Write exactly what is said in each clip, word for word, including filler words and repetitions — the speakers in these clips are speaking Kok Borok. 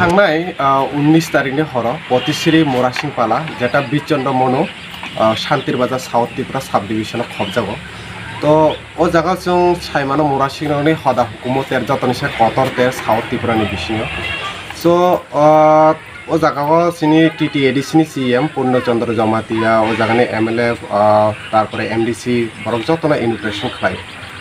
Thangnai, ah, unnish tarikni horo Potisiri Murasingpala, jeta Bichondro Monu, ah, Santir Bazar South Tripura sub-division-o khobjago. To, o jaga chwng saimano Murasingrokni hoda hukumu ter jotoni se kotor ter South Tripura-ni bisingo. So, ah, o jaga-o chini T T A D C-ni C E M Purno Chandra Jamatia, o jagani M L A, ah, tarpore M D C, borok jotono inauguration khlai.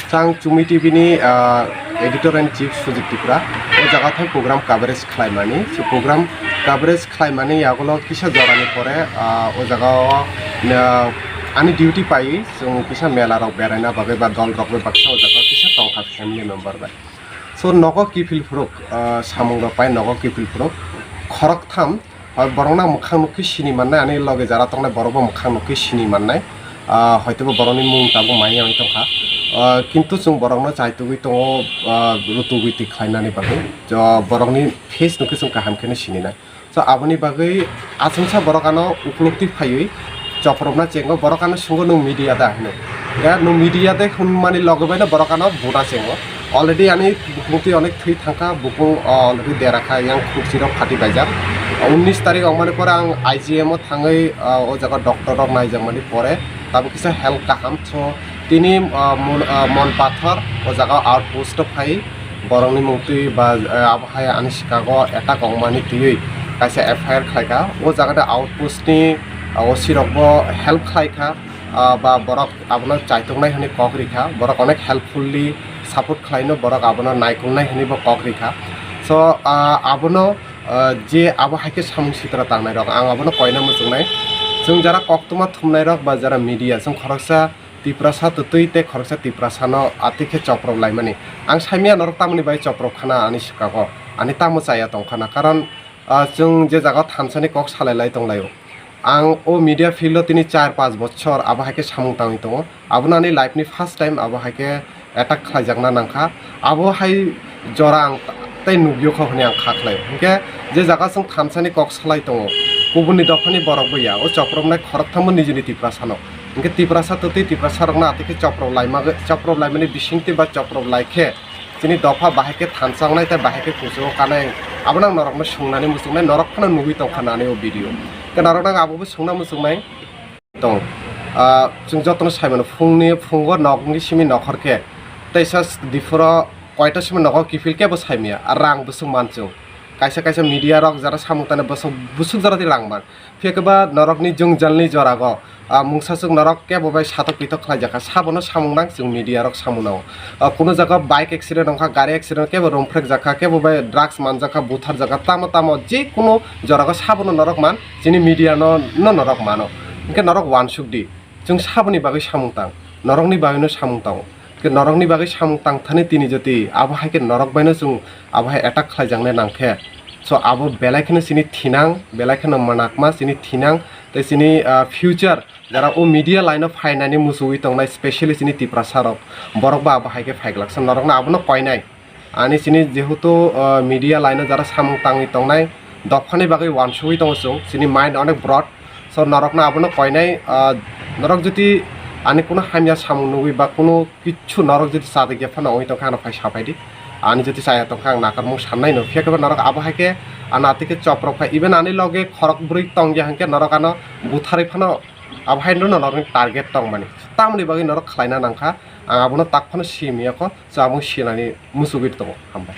Chang Chumi T V ni, ah, editor and chief Sujit Tripura o jaga thang program coverage khlaimani. So program coverage khlaimani yagulo kisa jorani pore, ah, o jaga o, ah, ani duty pai chwng kisa mela rok beraina bagwi ba dol rok bai baksa o jaga o kisa tongkha family member bai. So nogo kiphil phuruk, ah, samung rok pai nogo kiphil phuruk khorok tham. Hoi, borokno ang mwkhang nukhe sini mannai, ani loge jara tongnai borokbo mwkhang nukhe sini mannai. Ah, hoitobo borokni mung tabuk maya wngwi tongkha. Ah, kintu chwng borokno chaitugwi tongo, ah, rutugwi twi khlainani bagwi. Jo, borokni face nukhe chwng kaham kheno sininai. So, aboni bagwi achomsa borok ano uklukti phaiwi chopropna chengo, borok ano swngo, "Nwng media da?" hwnwi. Hwnkhe nwng media de hwnmani loge baino borok ano buna chengo. Already ani bukungtwi onek thwi thangkha, bukung, o, already dera kha, yang khukchirok phati paijak. Unnish tarik wngmani pore ang I G M o thangwi, o, o jaga doctor rok naijakmani pore tabuk kisa health kaham. So, tini, o, Mon-, o, Monpathor o jaga outpost o phai borokni mungtwi ba, o, abo hai ani sikago attack wngmani twiwi kaisa F I R khlaikha. O jaga de outpost ni, o, O C rokbo help khlaikha, o, ba borok abono chaituknai hwnwi kok rikha, borok onek helpfully support khlaino, borok abono naikolnai hwnwi bo kok rikha. So, ah, abono, ah, je abo hai khe samung sitra tangnairok, ang abono koina muchungnai. Chwng jara koktwma thumnairok ba jara media, chwng khoroksa Tiprasa twtwi tei khoroksa Tiprasano atwi khe choprok laimani. Ang saimanya norok tamoni bai choprok khana ani swkago, ani tamo chaya tongkhana, karon, ah, chwng je jaga thansani kok salai lai tonglaio. Ang o media field o tini char panch bochor abo hai khe samung tangwi tongo. Abono ani life ni first time abo hai khe attack khlaijakna nangkha. Abo hai jora ang tei nukyo kho hwnwi ang kha khlai. Hinkhe je jaga chwng thansani kok salai tongo, kubuni dophani borok bo ya, o chopropnai khorokthambo nijini Tiprasano. Hinkhe Tiprasa twtwi Tiprasarokno atwi khe choprok laima, choprok laimani bisingtwi ba choprok lai khe chini dopha bahai khe thansa wngnai tei bahai khe kuchugo kanai, abono ang norokno swngnani muchungnai, norok phano nugwi tongkha nani o video. Khe norokno ang abobo swngna muchungnai tong. Ah, chwng jotono saimano phungni phungo nokni simi nokhor khe teisa diphuro koita simi nogo kiphil kebo saimaya, rang bwswk man chwng. Kaisa kaisa media rok jara samung tane bwswk, bwswk jora twi rang man. Phiya khe ba norokni jwngjalni jorago, ah, mungsaswk norok kebo bai satok pitok khlai jakha, sabono samung nang chwng media rok samung nango. Ah, kuno jaga bike accident wngkha, gari accident kebo romphrekjakha, kebo bai drugs manjakha, butharjakha, tamo tamo je kuno jorago sabono norok man, chini media no, no norok mano. Hinkhe norok uansuk di, chwng saboni bagwi samung tang, norokni bagwino samung tango. Khe norokni bagwi samung tangthani tini jotwi abo hai khe norok baino chwng abo hai attack khlaijaknai nang khe. So abo belai kheno chini thinang, belai kheno manakma chini thinang tei chini, ah, future jara o media line o phainani muchungwi tongnai, specially chini Tiprasa rok, borok bo abo hai khe phaiglak. So norokno abono koinai. Ani chini jehetu, ah, media line o jara samung tangwi tongnai, dophani bagwi uansugwi tongo chwng, chini mind onek broad. So norokno abono koinai, ah, norok jodi ani kuno hamya samung nugwi ba kuno kichu norok jodi chadikya phano wngwi tongkha, ano phai saphai di. Ani jodi chaya tongkha, ang nakarmung sannai no. Phiya khe ba norok abo hai khe ano atwi khe choprok phai. Even ani loge khorok bwrwi tongya hinkhe norok ano butharwi phano abo hai no norokni target tongmani. Tamoni bagwi norok khlaina nangkha, ang abono tak phano simi yakho, so abo sinani muchugwi tongo. Hambai.